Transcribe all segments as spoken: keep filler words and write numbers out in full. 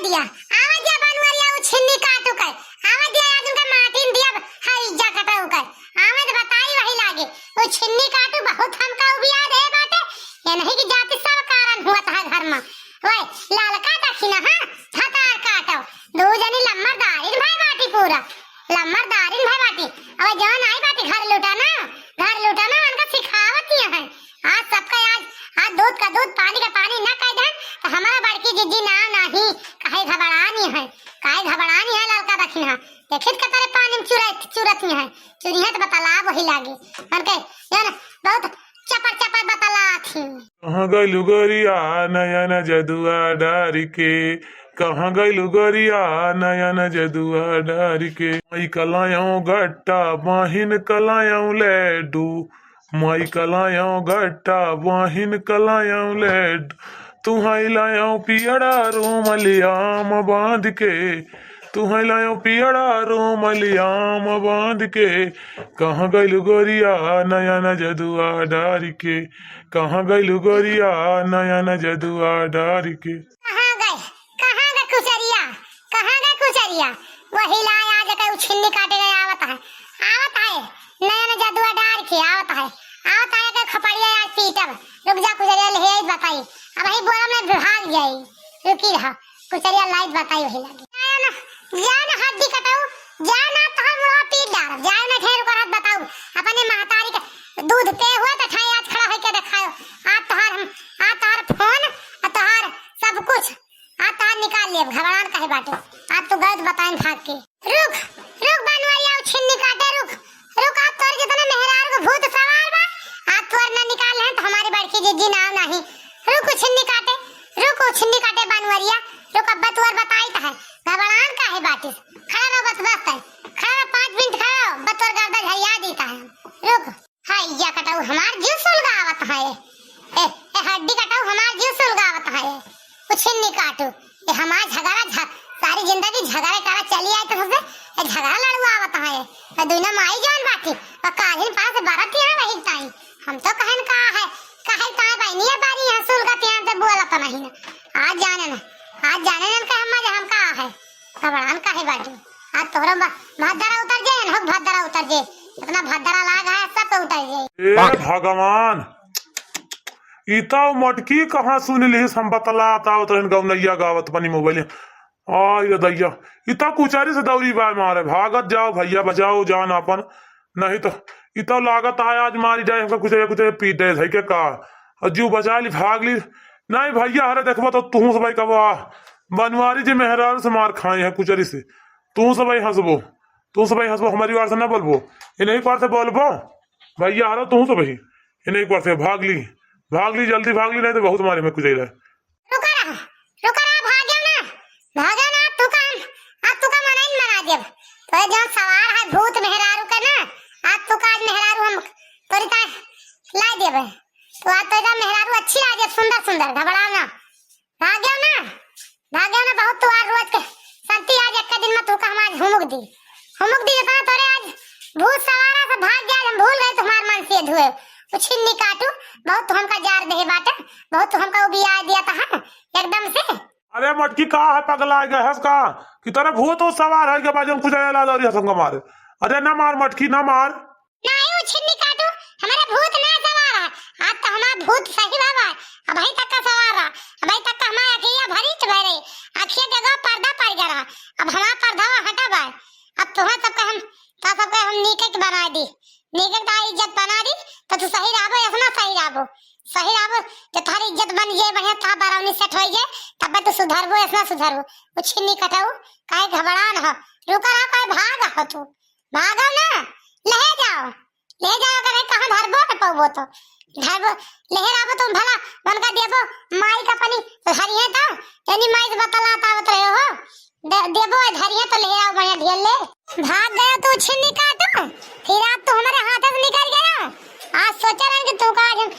या, आवा दिया बनवरिया उ छिन्नी काटू के, आवा दिया आज उनका माटिन दिया हई जा कटऊ के, आवा दे बताई वही लागे, उ छिन्नी काटू बहुत हमका उबिया दे बाटे, ये नहीं कि जाति सब कारण हुआ था घर में, वही ललका दखिना, हाँ, भतार काटो, दू जनी लम्मरदारिन भई बाटी पूरा, लम्मरदारिन भई बाटी, अब जौन आई बाटी घर लुटा ना, घर लुटा ना, उनका सिखावत ही है, आज सबका आज, आज दूध का दूध, पानी का पानी ना कह देन, तो हमारा बड़की जिज्जी नाव नाही कहे घबरानी है, काहे घबरानी है ललका दखिना। देखित के तारे पानी में चुरत, चुरत ही है, चुरी है तो बतला वही लागे। मन के जौन बहुत चपर चपर बतला थी। कहाँ गइलू गोरिया नयन जदुआ डारि के, कहाँ गइलू गोरिया नयन जदुआ डारि के। माई कलायो गट्टा, बहिन कलायो लड्डू, माई कलायो गट्टा, बहिन कलायो लड्डू। तुहई लायो पियड़ा रोमलियाम बाँध के, तुहई लायो पियड़ा रोमलियाम बाँध के। कहाँ गइलू गोरिया नयन जदुआ डारि के, कहाँ गइलू गोरिया नयन जदुआ डारि के। कहाँ गए, कहाँ गए कुचरिया, कहाँ गए कुचरिया? वही लाए आज के उ छिन्नी काटे गए आवत है, आवत है, नयन जदुआ डारि के आवत है, आवत है के खपड़िया आज पीटब। रुक जा कुचरिया, ले आई बताई, अबही बोलम ना भाग जाई। रुकी रहा, कुचरिया लाइत बताई वही लागे। जाए ना, जाए ना हड्डी कटाऊ, जाए ना तोहर मुड़वा पीट डारब, जाए ना ढेर करत बताऊ, अपने महतारी के दूध पे हुए तो ठाई आज खड़ा होके देखायो। आज तोहार हम, आज तोहार फोन और तोहार सब कुछ आज तोहार निकाल लेब, घबरान काहे बाटे? आज तू गलत बताइन भाग के। रुक, रुक बनवरिया, उ छिन्नी काटे, रुक, रुक, आज तोर जितना मेहरारू के भूत सवार बा, आज तोर ना निकाल है तो हमारी बड़की जिज्जी नाव नाही। रुक उ छिन्नी काटे, रुक उ छिन्नी काटे बनवरिया, रुक अब्बा तोर बताई तो है, घबरान काहे बाटिस? खड़ा रहो बस, बस तय, खड़ा रहो, पाँच मिनट खड़ा रहो, अब्बा तोर गर्दा झरिया देता है, रुक। हाय, या कटाऊ हमार जीव सुलगावत है। ए, ए हड्डी कटाऊ हमार जीव सुलगावत है। उ छिन्नी काटू। ए हमार झगड़ा झ-, सारी जिंदगी झगड़ा करा चली आई तो सबसे, ए झगड़ा लड़ुआवत है। ए दुनो माई जौन बाटी, वो कालिन पास बरत यहाँ वही ताई। हम तो कहन का है, कहे ताई बहनिया बारी यहाँ सुलगत यहाँ से बोलत नहीं ना। आज जाने ना, आज जाने ना का हम, हम का है। घबरान काहे बाटी? आज तोहरो भ-, भद्दरा उतर जे, इनहो भद्दरा उतर जे। इतना भद्दरा लाग है, सब पे उतर जे। ए भगवान, ई तो मटकी कहाँ सुन लिहिस, हम बतलात आवत रहन गौनैया गावत बनी मोबाइल। आई रे दैया, ई तो कुचरी से दौरी बा मारे, भागत जाओ भैया, बचाओ जान आपन, नहीं तो ई तो लागत है आज मारी जाए हमका कुचरी, कुचरी पीट दे है के का, और जीव बचा ली, भाग ली। नहीं भैया, अरे देखबो तो तू सब कबो आ, बनवारी जी मेहरारू से मार खाए हैं कुचरी से, तू सब हंसबो, तू सब हंसबो, हमारी बार से ना बोलबो, इन्हीं बार से बोलबो। भैया हरो तू सब ही, इन्हीं बार से भाग ली, भाग ली, जल्दी भाग ली, नहीं तो बहुत मारे में कुचैला। रुका रहा, रुका रहा, भाग्यो ना, भाग्यो ना, तू का हम, अब तू का मनाइन मना देब। तो ये जौन सवार है भूत मेहरारू का ना, आज तू का आज मेहरारू हम तोरी ता ला देबे। तो आज तो एकदम मेहरारू अच्छी ला देब, सुंदर सुंदर, घबराओ ना। भाग्यो ना, भाग्यो ना, बहुत तुहार रोज के संती आज एक दिन में तू का हम आज हुमुक दी। हुमुक दी इतना तोरे आज भूत सवारा से भाग गया, हम भूल गए तुम्हार मन से धुए। उ छिन्नी काटू, बहुत तू हमका जार दे बाटे, बहुत तू हमका उबिया दिया था एकदम से। अरे मटकी का है, पगला गए हस का? कि तोरे भूत हो सवार है के बाद हम कुछ ला दौरी हस हमका मारे। अरे ना मार मटकी, ना मार। नाही उ छिन्नी काटू, हमारे भूत ना सवार है। आज तो हमारा भूत सही बाबा है। अबही तक का सवार रहा, अबही तक का हमारे अखिया भरी तो भरे, अखिया जगह पर्दा पड़ गया रहा। अब हमारा पर्दा हटा बा। अब तुम्हें सबका हम, तो सबका हम नीके के बना दी, नीके का इज्जत बना दी, तो तू सही रहबो, ऐसा ना सही रहबो, सही रहबो। जो थारी इज्जत बन जाए बढ़िया, था बरौनी सेट हो जाए, तब तू सुधरबो, ऐसा ना सुधरबो। उ छिन्नी कटाऊ, काहे घबरा न हो, रुका रहो, काहे भाग हो तू। भागो ना, ले जाओ, ले जाओ, अगर कहाँ धरबो न पउबो तो। धरबो, ले रहबो तुम भला, उनका देबो, माई का पनी धरिए तो, यानी माई से बतलात आवत रहे हो। दे-, देबो, धरिए तो ले आओ, बढ़िया ढेर ले। भाग गयो तू छिन्नी काटू, फिर आज तू हमारे हाथ से निकल गया। आज सोचा रहन कि तू का आज हम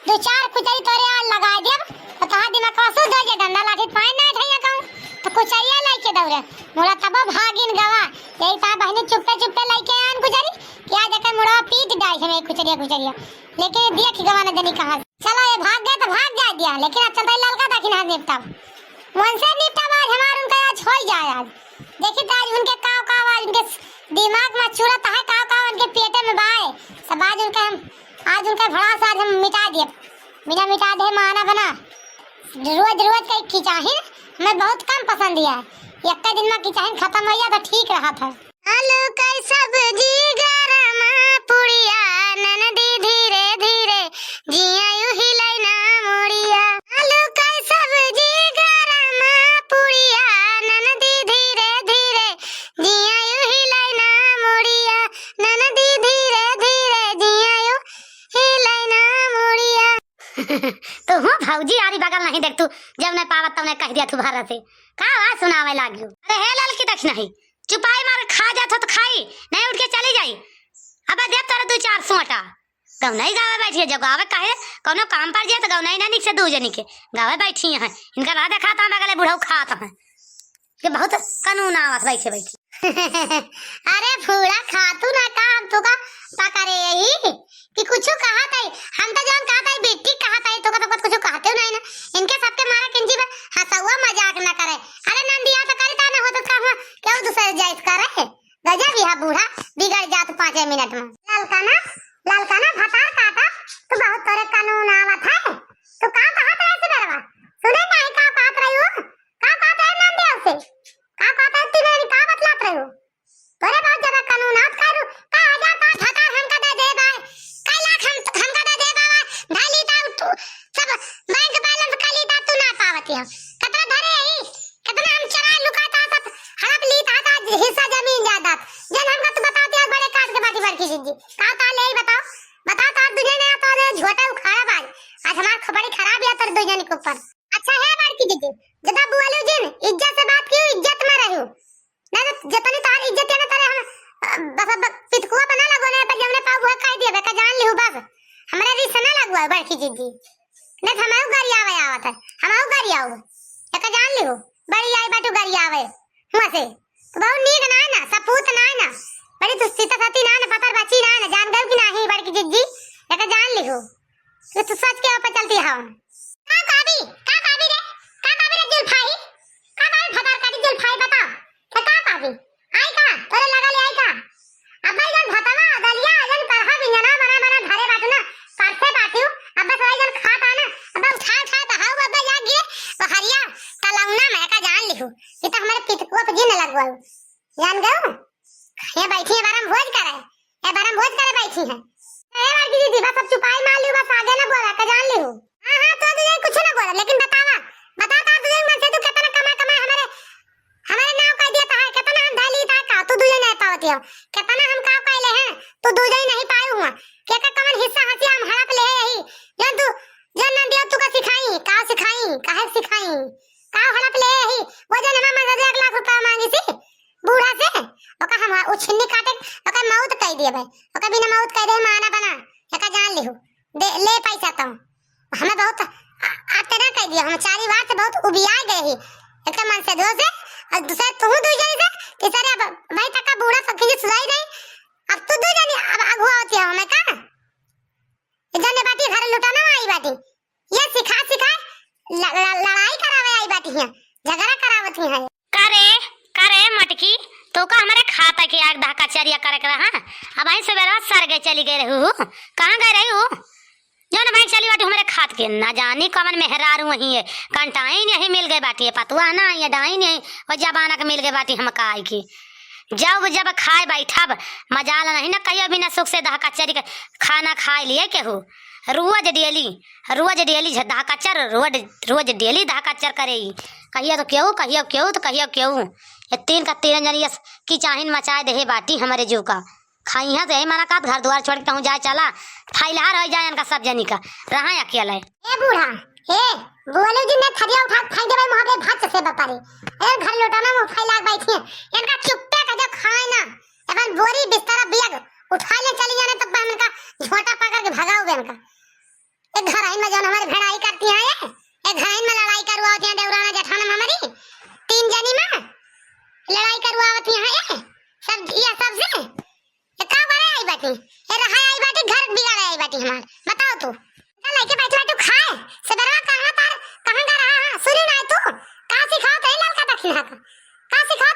दो चार कुचरी तोरे आल लगा देब, तो तोहार दिमाग का सुध हो जाए, डंडा लाठी पाए ना धैया कहूँ, तो कुचरिया लेके दौड़े, मोरा तबो भागिन गवा, यही ता बहनी चुपे चुपे लेके आन कुचरी, कि आज एकर मुड़वा पीट डाई हमें कुचरिया कुचरिया, लेकिन ये देख गवा न जनी कहाँ से। चलो ये भाग गए तो भाग जाए दिया, लेकिन अब चलते ललका दखिन हाथ निपटाब, उनसे निपटाब आज हमार उनका आज देखी तो आज उनके काव काव आज उनके दिमाग में चुरत है, काव काव उनके पेटे में बाय। सब आज उनका हम, आज उनका भड़ास आज हम मिटा दिए, बिना मिटा दे माना बना। रोज रोज का किचाहिन हमें बहुत कम पसंद है, एक दिन में किचाहिन खत्म हो जाए तो ठीक रहा था। आलू कै सब्जी गरमा पुड़िया, ननदी धीरे धीरे जिया यू हिलाई ना मुड़िया। आलू कै सब्जी गरमा पुड़िया, ननदी धीरे धीरे जिया यू हिलाई ना मुड़िया, ननदी धीरे धीरे जिया यू हिलाई ना मुड़िया। तो हो भौजी आरी बगल नहीं देख तू, जब नहीं पावत तब नहीं कह दिया तू भर से। का आवाज सुनावे लागियो? अरे हे ललकी दक्षिणा ही, चुपाई मार खा जात हो तो खाई, नहीं उठ के चली जाई। अब देब तोरे दू चार सोटा। गौनई गावे बैठी है, जब गावे काहे, कौनो काम पर जाए तो गौनई ना निक से दू जनी के गावे बैठी हैं। इनका राह देखा था, बगले बुढ़ऊ खात हैं। ये बहुत कानून आवत बैठे बैठे। अरे फूड़ा खातू ना का, हम तो का पकड़े यही कि कुछ कहा था, हम तो जौन कहा था, बेटी कहा था, तो का, तो का कुछ कहते नहीं ना। इनके सबके मारे किंजी बा, हंसौआ मजाक ना करे। अरे नंदिया तो करे ता ना होत का हुआ, क्यों दूसरे जाइत करे? गजब यह बूढ़ा बिगड़ जात पाँचे मिनट में। ललकना, ललकना भतार काटा, तू बहुत तोरे कानून आवत है। तू का कहत रहे से बरवा? सुने नहीं का कहत रही हो? का कहत रहे नंदिया से? का कहत रहे तू नहीं का बतलात रही हो? तोरे बहुत ज्यादा कानून आवत करू। का हजार पाँच हजार हमका दे दे बाय, कई लाख हम, हमका दे दे बाय, ढाई लीटर तू सब बैंक बैलेंस का लीटर तू ना पावत है। कितना धरे ही, कितना हम चरा लुका था, सब हड़प ली था, था हिस्सा जमीन जायदाद। जन हमका तू बताते हैं बड़े काट के बाटी बड़की जिज्जी। का था ले ही बताओ, बताओ तो आप दुनिया ने तो झोटा उखाड़ा बाज। आज हमार खबड़ी खराब है तेरे दुनिया के ऊपर। अच्छा है बड़की जिज्जी, जदा बोलू जिन, इज्जत से बात की, इज्जत में रहू। नहीं तो जतनी तार इज्जत है ना तारे हम, अ, बस अब पितकुआ बना लगो ने, पर जमने पाऊ वो कह दिए, बेटा जान लिहू बस। हमरे रिस ना लगवा बड़की जिज्जी। नहीं तो हमाऊ गरियावे आवत है, हमाऊ गरियाऊ। एक जान लिहू, बड़ी आई बाटू गरियावे। हुआ से, तो बहुत नीक ना है ना, सपूत ना है ना, बड़ी तू सीता सती ना है ना, पतर बची ना है ना, जान गयो कि नहीं बड़की जिज्जी, एक जान लिहू। ये तू सच के ऊपर चलती है। का कहबी, का कहबी रे, का कहबी रे जुल्फाई, का कहबी भतार काटी जुल्फाई बताओ, तो का कहबी? आई का, तोरे लगा ले आई का? अब भाई जन भतवा, दलिया, जन परहा बिंजना बना बना धरे बाटू ना, परसे बाटियो, अब बस वही जन खात आना, अब उठा उठा दहाऊ, अब जा गिरे, वो हरिया, तलौना मैं का जान लिहू, ये तो हमारे पितकुआ पे जी न लगवाऊ, जान गयो? ये बैठी है बरम भोज करे, ये बरम भोज करे बैठी है। ए बड़की दीदी, बस अब चुपाई मार लियो, बस आगे ना बोला, का जान लियो। हाँ, हाँ, तो तुझे कुछ ना बोला, लेकिन बतावा, बता तो तुझे मन से तू कितना कमा, कमा हमारे, हमारे नाव कर दिया था, कितना हम धैली था का, तू तुझे नहीं पावती हो, कितना हम का पाए ले हैं, तू तुझे ही नहीं पाए हुआ, के का कमन हिस्सा हंसी हम हड़प ले यही, जो तू, जो नंदिया तू का सिखाई, का सिखाई, काहे सिखाई, का हड़प ले यही, वो जो नमा मन एक लाख रुपया मांगी थी, बूढ़ा से, ओका हम उछिन्नी काटे, ओका मौत कह दिए भाई, ओका बिना मौत कह दे माना बना, एका जान लिहू, दे, ले पैसा तो, हमें बहुत आ-, आते ना कह दिया, हम चारी बार से बहुत उबिया गए ही, एक तो मन से दो से, और दूसरे तू दू जनी से, तीसरे अब भाई तक का बूढ़ा सब खींचे सुधाई नहीं, अब तू दू जनी अब अगुआ होती है हमें का? ये जाने बाटी घर लुटाना आई बाटी, ये सिखा सिखा ल-, ल-, लड़ाई करावे आई बाटी है, झगड़ा करावत ही है। करे, करे मटकी, तो का हमारे खाता के आग दहका चरिया करे के रहा? अब आई सुबेरवा सर गए चली गए रहू, कहाँ गए रहू? जौन भाई चली बाटी हमारे खात के, ना जानी कवन मेहरारू वही है, कंटाइन यही मिल गए बाटी है, पतुआ ना आई है, डाइन यही, और जबाना के मिल गए बाटी हमका आई की। जब, जब खाए बैठब, मजाल नहीं ना कहियो बिना सुख से दहका चरी के खाना खाए लिए केहू। रोज डेली, रोज डेली झ-, दहका चर, रोज, रोज डेली दहका चर करे ई। कहियो तो केहू, कहियो केहू, तो कहियो केहू। ये तीन का तीन जनी यस की चाहिन मचाए देहे बाटी हमरे जीव का। खाई है तो यही मना का घर द्वार छोड़ के कहूँ जाए चला, फैलहार हो जाए इनका सब जनी का, रहा अकेले। ए बूढ़ा, ए, बोले जी ने थरिया उठा के फेंक देबे मुँह पे भात से बपारी। ए घर लौटाना मुँह फैला के बैठी है। इनका चुप्पे का जो खाए ना, अपन बोरी बिस्तर बैग उठा ले चली जाने तो इनका झोंटा पकड़ के भगाओगे इनका। एक घर आई में जौन हमारे भेड़ाई करती हैं ये, एक घर आई में लड़ाई करवाती हैं देवराना जेठाना में हमारी, तीन जनी में लड़ाई करवावती हैं ये, सब, ये सब से। ये का बरे आई बाटी? ये रहा आई बाटी, घर बिगाड़े आई बाटी हमार। बताओ तू। का लेके बैठ बाटू खाए? सबेरवा कहाँ तार, कहाँ का रहा? हाँ, सुनी ना तू? का सिखाओ तो ललका दक्षिणा का? का सिखाओ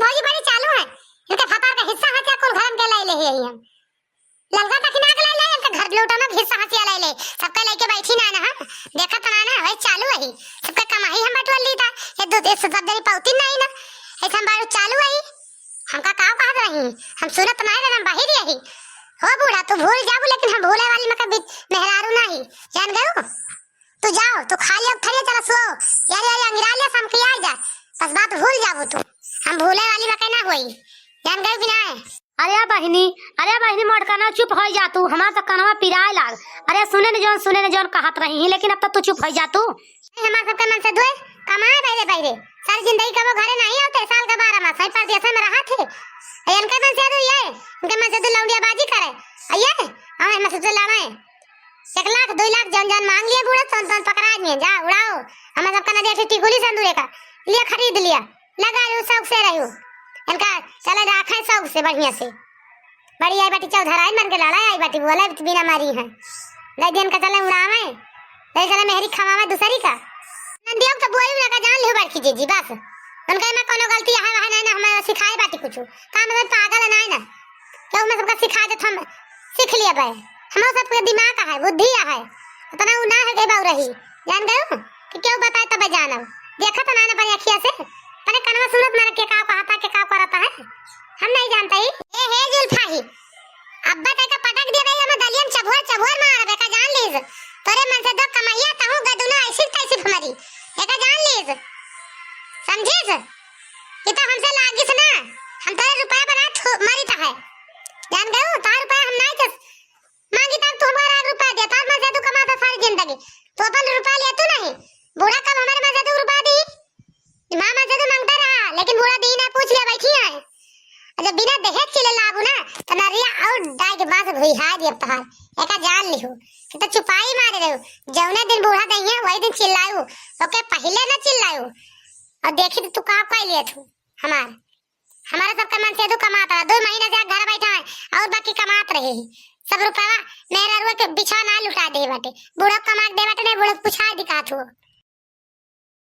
भौजी बड़ी चालू है, इनके भतार का हिस्सा हसिया कुल घर में के ले ले ही हम। ललका तक ना के ले ले, इनके घर लूटनो के हिस्सा हसिया ले ले, सबके लेके बैठी ना ना हम, देखत ना ना, वही चालू है, सबके कमाई हम बटोर ली था, ये दो, ये सब जनी पौती नहीं ना, ऐसे हम बड़ी चालू है। हमका का कहत रही, हम सुनत नहीं रहे, हम बाहिर यही। हो बूढ़ा, तू भूल जाबू, लेकिन हम भूले वाली मका बीच मेहरारू नहीं, जान गयो। तू जाओ, तू खाली अब थरिया चला सो। यार, यार, अंगिरा लिया, शाम के आ जा। बस बात भूल जाबू तू। हम भूले वाली मका ना होई। जान गयो कि ना? अरे बहिनी, अरे बहिनी, मोटकना चुप हो जा तू, हमार तो कनवा पिराए लाग। अरे सुने न जौन, सुने न जौन कहत रही, लेकिन अब तो तू चुप हो जा तू। ए, हमार सबके मन से दुए, कमाए बहिरे बहिरे। सारी जिंदगी कबो घरे नहीं आवते, साल का बारह मास, है परदेस में रहत है। ए, इनके मन से दुए, इनके मन से दुए लौंडिया बाजी करे। अये, हमें मन से दुए लड़ाए। एक लाख, दुई लाख जौन जौन मांग लिए बूढ़ा, तौन तौन पकड़ा दिए, जा उड़ाओ। हमें सबका ना दे टिकुली सिंदूरे का, लिए खरीद लिया, लगा लू शौक से रहू। इनका चले रखे शौक से बढ़िया से। बड़ी आई बाटी चौधराइन बन के लड़ाई आई बाटी, बोले बिना मारी है। दे दिन का चले उड़ावे, दे चले मेहरी खवावे दूसरी का। नंदियों तो बोली ना का जान लियो बड़की जीजी, बस। उनका में कोनो गलती है, वह नहीं ना हमें सिखाए बाटी कुछ। काम में पागल नहीं ना। केहू में सबका सिखा देत हम सीख लिया बे। हमरो सबके दिमाग है, बुद्धि है। इतना उ ना है के बाऊ रही। जान गयो कि केहू बताए तब जानब। देखत ना ना अपनी अखिया से। अपने कनवा सुनत ना के का कहता, के का करता है। हम नहीं जानते ही। ए हे जुल्फा ही। अब्बा तय का पटक दिया गई, हम दलियन चभोर चभोर मारबे का जान लीज। तोरे मन से दो कमाइया तहूँ गदुना ऐसी तैसी हमारी। एका जान लीज। समझीस? ये तो हमसे लागिस ना। हम तोरे रुपया बना थो-, मरी तो है। जान गयो, तार रुपया हम नहीं दस। मांगी तब तू हमारा एक रुपया दे, तार मन से तू कमाता सारी जिंदगी। तू अपन रुपया लिया तू नहीं। बूढ़ा कब हमारे मन से तू रुपया दी? माँ मन से तू मांगता रहा, लेकिन बूढ़ा दी ना, पूछ लिया बैठी है। और जब बिना दहेज चिल्लाबू ना, तो नरिया और डाई के बांस भुइहा दिया तहार। एका जान लिहो, कि तो चुपाई मारे रहो। जौने दिन बूढ़ा दहिया, वही दिन चिल्लायू। ओके पहले ना चिल्लायू। और देखी तो तू का पाई लिया तू हमार। हमारे सबके मन से तू कमात रहा, दो महीना से घर बैठा है और बाकी कमात रहे ही। सब रुपया मेहरारुआ के बिछौना लुटा दे बाटे। बूढ़ा कमा के दे बाटे, नहीं बूढ़ा पुछा दिखात हो।